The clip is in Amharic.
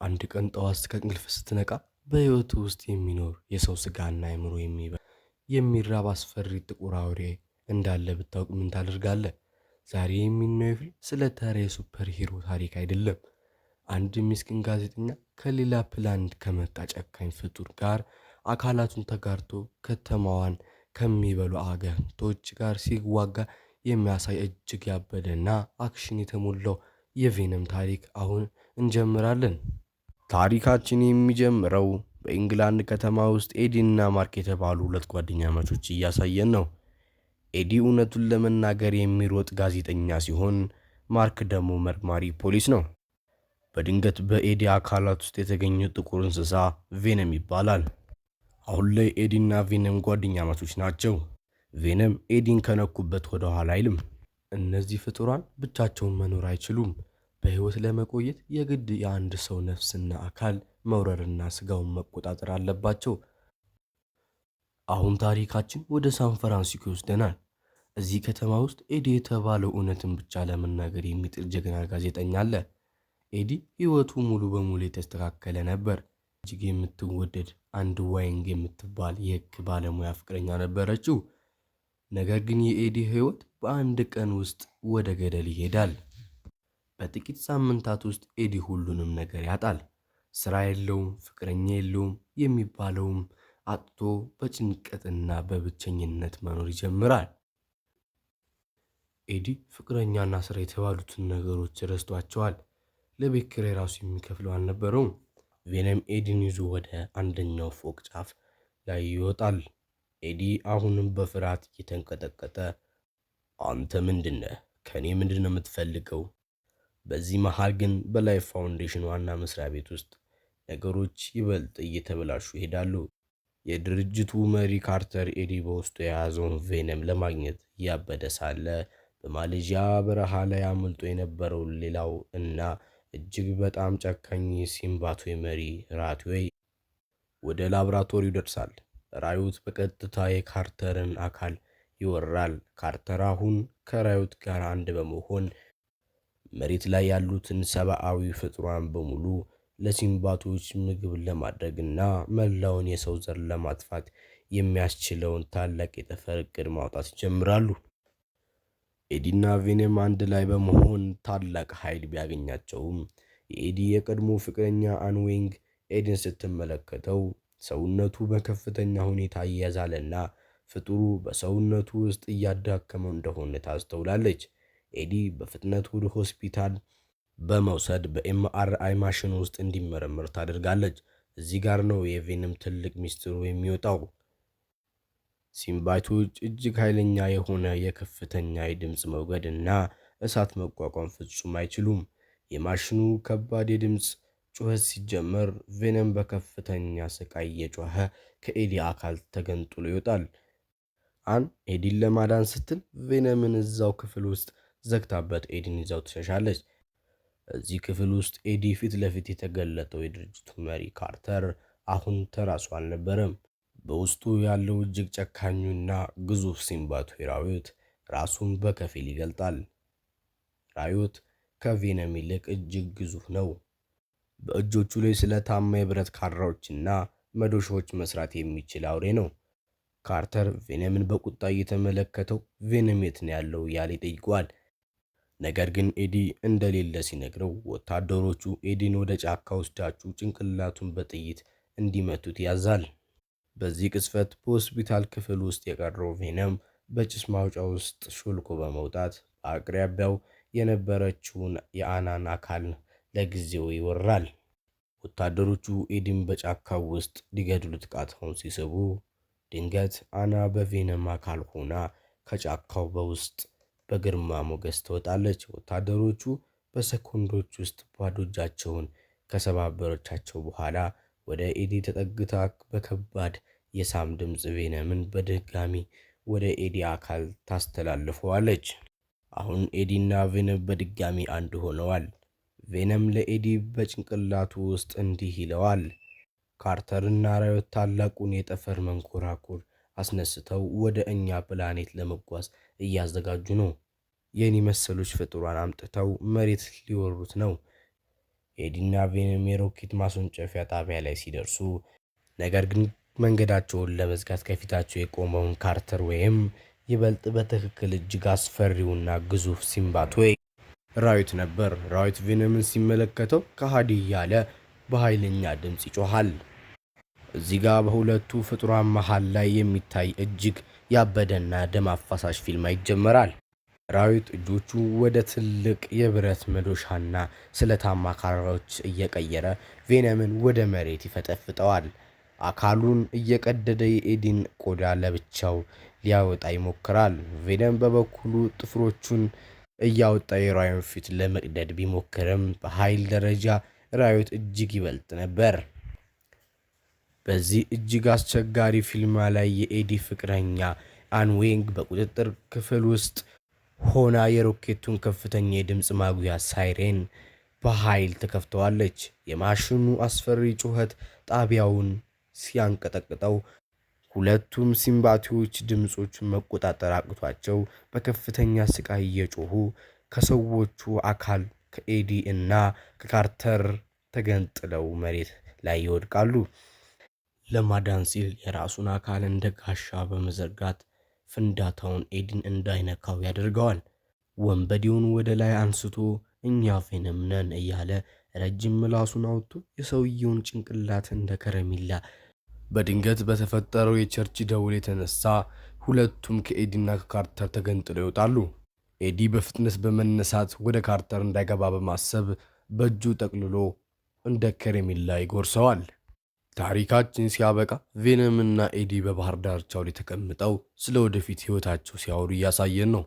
አንድ ቀን ጠዋት ከእንቅልፍ ስትነቃ በሕይወት ውስጥ የሚኖር የሰው ስጋና አእምሮ የሚራብ አስፈሪ ጥቁር አውሬ እንዳለ ብታውቅ ምን ታደርጋለህ? ዛሬ የምናየው ፊልም ስለ ተራ የ super hero ታሪክ አይደለም። አንድ ምስኪን ጋዜጠኛ ከሌላ ፕላኔት ከመጣ ጨካኝ ፍጡር ጋር አካላቱን ተጋርቶ ከተማዋን ከሚበሉ አጋንንቶች ጋር ሲዋጋ የሚያሳይ እጅግ ያበደና action የተሞላው የቬነም ታሪክ አሁን እንጀምራለን። ታሪካችን የሚጀምረው በኢንግላንድ ከተማ ውስጥ ኤዲ እና ማርክ የተባሉ ሁለት ጓደኛማቾች እያሳየን ነው። ኤዲ እውነቱን ለመናገር የሚሮጥ ጋዜጠኛ ሲሆን፣ ማርክ ደግሞ መርማሪ ፖሊስ ነው። በድንገት በኤዲ አካላት ውስጥ የተገኘው ጥቁር እንስሳ ቬነም ይባላል። አሁን ላይ ኤዲና ቬነም ጓደኛማቾች ናቸው። ቬነም ኤዲን ከነኩበት ወደ ኋላ አይልም። እነዚህ ፍጡራን ብቻቸውን መኖር አይችሉም። በሕይወት ለመቆየት የግድ የአንድ ሰው ነፍስና አካል መውረርና ስጋውን መቆጣጠር አለባቸው። አሁን ታሪካችን ወደ ሳን ፍራንሲስኮ ይወስደናል። እዚህ ከተማ ውስጥ ኤዲ የተባለው እውነትን ብቻ ለመናገር የሚጥር ጀግና ጋዜጠኛ አለ። ኤዲ ሕይወቱ ሙሉ በሙሉ የተስተካከለ ነበር። እጅግ የምትወደድ አንድ ዋይንግ የምትባል የሕግ ባለሙያ ፍቅረኛ ነበረችው። ነገር ግን የኤዲ ሕይወት በአንድ ቀን ውስጥ ወደ ገደል ይሄዳል። በጥቂት ሳምንታት ውስጥ ኤዲ ሁሉንም ነገር ያጣል። ስራ የለውም፣ ፍቅረኛ የለውም፣ የሚባለውም አጥቶ በጭንቀትና በብቸኝነት መኖር ይጀምራል። ኤዲ ፍቅረኛና ስራ የተባሉትን ነገሮች ረስቷቸዋል። ለቤት ኪራይ ራሱ የሚከፍለው አልነበረውም። ቬነም ኤዲን ይዞ ወደ አንደኛው ፎቅ ጫፍ ላይ ይወጣል። ኤዲ አሁንም በፍርሃት እየተንቀጠቀጠ አንተ ምንድነህ? ከእኔ ምንድነው የምትፈልገው? በዚህ መሃል ግን በላይፍ ፋውንዴሽን ዋና መስሪያ ቤት ውስጥ ነገሮች ይበልጥ እየተበላሹ ይሄዳሉ። የድርጅቱ መሪ ካርተር ኤዲ በውስጡ የያዘውን ቬነም ለማግኘት እያበደ ሳለ በማሌዥያ በረሃ ላይ አምልጦ የነበረው ሌላው እና እጅግ በጣም ጨካኝ symbiote መሪ ራትዌይ ወደ ላብራቶሪው ይደርሳል። ራዩት በቀጥታ የካርተርን አካል ይወራል። ካርተር አሁን ከራዩት ጋር አንድ በመሆን መሬት ላይ ያሉትን ሰብአዊ ፍጡራን በሙሉ ለ symbiote ኦች ምግብ ለማድረግና መላውን የሰው ዘር ለማጥፋት የሚያስችለውን ታላቅ የጠፈር እቅድ ማውጣት ይጀምራሉ። ኤዲና ቬነም አንድ ላይ በመሆን ታላቅ ኃይል ቢያገኛቸውም የኤዲ የቀድሞ ፍቅረኛ አንዌንግ ኤዲን ስትመለከተው ሰውነቱ በከፍተኛ ሁኔታ እየዛለና ፍጡሩ በሰውነቱ ውስጥ እያዳከመው እንደሆነ ታስተውላለች። ኤዲ በፍጥነት ወደ ሆስፒታል በመውሰድ በ MRI ማሽን ውስጥ እንዲመረመር ታደርጋለች። እዚህ ጋር ነው የቬነም ትልቅ ሚስጥሩ የሚወጣው። symbiote ኦች እጅግ ኃይለኛ የሆነ የከፍተኛ የድምፅ ሞገድ እና እሳት መቋቋም ፍጹም አይችሉም። የማሽኑ ከባድ የድምፅ ጩኸት ሲጀመር ቬነም በከፍተኛ ስቃይ እየጮኸ ከኤዲ አካል ተገንጥሎ ይወጣል። አን ኤዲን ለማዳን ስትል ቬነምን እዛው ክፍል ውስጥ ዘግታበት ኤዲን ይዛው ትሸሻለች። እዚህ ክፍል ውስጥ ኤዲ ፊት ለፊት የተገለጠው የድርጅቱ መሪ ካርተር አሁን ተራ ሰው አልነበረም። በውስጡ ያለው እጅግ ጨካኙና ግዙፍ symbiote ራዮት ራሱን በከፊል ይገልጣል። ራዮት ከቬነም ይልቅ እጅግ ግዙፍ ነው። በእጆቹ ላይ ስለታማ የብረት ካራዎችና መዶሻዎች መስራት የሚችል አውሬ ነው። ካርተር ቬነምን በቁጣ እየተመለከተው ቬነም የት ነው ያለው እያለ ይጠይቀዋል። ነገር ግን ኤዲ እንደሌለ ሲነግረው ወታደሮቹ ኤዲን ወደ ጫካ ወስዳችሁ ጭንቅላቱን በጥይት እንዲመቱት ያዛል። በዚህ ቅጽበት በሆስፒታል ክፍል ውስጥ የቀረው ቬነም በጭስ ማውጫ ውስጥ ሾልኮ በመውጣት በአቅራቢያው የነበረችውን የአናን አካል ለጊዜው ይወራል። ወታደሮቹ ኤዲን በጫካው ውስጥ ሊገድሉት ቃታውን ሲስቡ ድንገት አና በቬነም አካል ሆና ከጫካው በውስጥ በግርማ ሞገስ ትወጣለች። ወታደሮቹ በሰኮንዶች ውስጥ ባዶ እጃቸውን ከሰባበረቻቸው በኋላ ወደ ኤዲ ተጠግታ በከባድ የሳም ድምፅ ቬነምን በድጋሚ ወደ ኤዲ አካል ታስተላልፈዋለች። አሁን ኤዲና ቬነም በድጋሚ አንድ ሆነዋል። ቬነም ለኤዲ በጭንቅላቱ ውስጥ እንዲህ ይለዋል። ካርተርና ራዮት ታላቁን የጠፈር መንኮራኩር አስነስተው ወደ እኛ ፕላኔት ለመጓዝ እያዘጋጁ ነው። የኔ መሰሎች ፍጡራን አምጥተው መሬት ሊወሩት ነው። ኤዲና ቬነም የሮኬት ማስወንጨፊያ ጣቢያ ላይ ሲደርሱ፣ ነገር ግን መንገዳቸውን ለመዝጋት ከፊታቸው የቆመውን ካርተር ወይም ይበልጥ በትክክል እጅግ አስፈሪውና ግዙፍ symbiote ራዩት ነበር። ራዩት ቬነምን ሲመለከተው ከሃዲ እያለ በኃይለኛ ድምፅ ይጮሃል። እዚህ ጋር በሁለቱ ፍጡራን መሃል ላይ የሚታይ እጅግ ያበደና ደም አፋሳሽ ፊልማ ይጀመራል። ራዩት እጆቹ ወደ ትልቅ የብረት መዶሻና ስለታማ ካራዎች እየቀየረ ቬነምን ወደ መሬት ይፈጠፍጠዋል። አካሉን እየቀደደ የኤዲን ቆዳ ለብቻው ሊያወጣ ይሞክራል። ቬነም በበኩሉ ጥፍሮቹን እያወጣ የራዩን ፊት ለመቅደድ ቢሞክርም በኃይል ደረጃ ራዩት እጅግ ይበልጥ ነበር። በዚህ እጅግ አስቸጋሪ ፊልማ ላይ የኤዲ ፍቅረኛ አንዌንግ በቁጥጥር ክፍል ውስጥ ሆና የሮኬቱን ከፍተኛ የድምፅ ማጉያ ሳይሬን በኃይል ትከፍተዋለች። የማሽኑ አስፈሪ ጩኸት ጣቢያውን ሲያንቀጠቅጠው፣ ሁለቱም symbiote ዎች ድምፆቹን መቆጣጠር አቅቷቸው በከፍተኛ ስቃይ እየጮሁ ከሰዎቹ አካል ከኤዲ እና ከካርተር ተገንጥለው መሬት ላይ ይወድቃሉ። ለማዳን ሲል የራሱን አካል እንደ ጋሻ በመዘርጋት ፍንዳታውን ኤዲን እንዳይነካው ያደርገዋል። ወንበዴውን ወደ ላይ አንስቶ እኛ ቬነም ነን እያለ ረጅም ምላሱን አውጥቶ የሰውየውን ጭንቅላት እንደ ከረሜላ። በድንገት በተፈጠረው የ church ደውል የተነሳ ሁለቱም ከኤዲና ከካርተር ተገንጥለው ይወጣሉ። ኤዲ በፍጥነት በመነሳት ወደ ካርተር እንዳይገባ በማሰብ በእጁ ጠቅልሎ እንደ ከረሜላ ይጎርሰዋል። ታሪካችን ሲያበቃ ቬነም እና ኤዲ በባህር ዳርቻው ላይ ተቀምጠው ስለ ወደፊት ሕይወታቸው ሲያወሩ እያሳየን ነው።